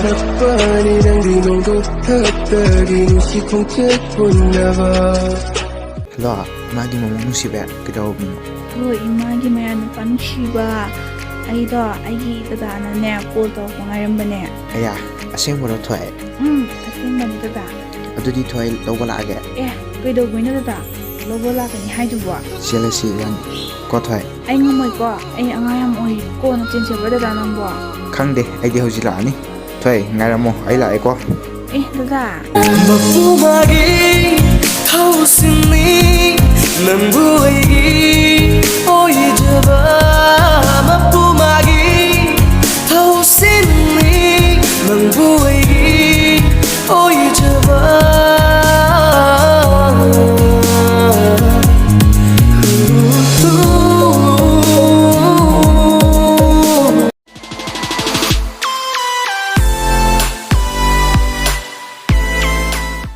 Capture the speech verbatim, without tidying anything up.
ꯅꯞꯄꯅꯤ ꯅꯪꯗꯤ ꯅꯣꯡꯗꯣ ꯊꯛꯇꯒꯤ ꯅꯨꯡꯁꯤ ꯈꯣꯡꯆꯠ ꯄꯨꯟꯅꯕ꯫ ꯍꯜꯂꯣ, ꯏꯃꯥꯒꯤ ꯃꯃꯧ ꯅꯨꯡꯁꯤꯕꯤ, ꯀꯩꯗꯧꯔꯝꯃꯤꯅꯣ? ꯍꯣꯏ, ꯏꯃꯥꯒꯤ ꯃꯌꯥ ꯅꯨꯄꯥ ꯅꯨꯡꯁꯤꯕ꯫ ꯑꯩꯗꯣ ꯑꯩꯒꯤ ꯗꯗꯥꯅꯅꯦ ꯀꯣꯜ ꯇꯧꯔꯛꯄ ꯉꯥꯏꯔꯝꯕꯅꯦ꯫ ꯑꯌꯥ, ꯑꯁꯦꯡꯕꯔꯣ ꯊꯣꯏ? ꯎꯝ, ꯑꯁꯦꯡꯕꯅꯤ ꯗꯗꯥ꯫ ꯑꯗꯨꯗꯤ ꯊꯣꯏ ꯂꯧꯕ ꯂꯥꯛꯑꯒꯦ꯫ ꯑꯦ, ꯀꯩꯗꯧꯕꯩꯅꯣ ꯗꯗꯥ? ꯂꯧꯕ ꯂꯥꯛꯀꯅꯤ ꯍꯥꯏꯗꯨꯕꯣ? ꯆꯦꯜꯂꯁꯤ ꯏꯕꯥꯅꯤ꯫ ꯀꯣ ꯊꯣꯏ? ꯑꯩ ꯉꯝꯃꯣꯏꯀꯣ, ꯑꯩ ꯑꯉꯥꯡ ꯌꯥꯝ ꯑꯣꯏꯔꯤ꯫ ꯀꯣꯟꯅ ꯆꯦꯟꯁꯦꯕ ꯗꯗꯥ ꯅꯪꯕꯣ꯫ ꯈꯪꯗꯦ, ꯑꯩꯗꯤ ꯍꯧꯖꯤꯛ ꯂꯥꯛꯑꯅꯤ꯫ ꯊꯣꯏ, ꯉꯥꯏꯔꯝꯃꯣ, ꯑꯩ ꯂꯥꯛꯑꯦꯀꯣ꯫ ꯑꯦ ꯗꯗꯥ꯫ ꯃꯄꯨ ꯃꯥꯒꯤ ꯊꯧꯁꯤꯟꯅꯤ ꯅꯪꯕꯨ ꯑꯩꯒꯤ ꯑꯣꯏꯖꯕ꯫ ꯃꯄꯨ ꯃꯥꯒꯤ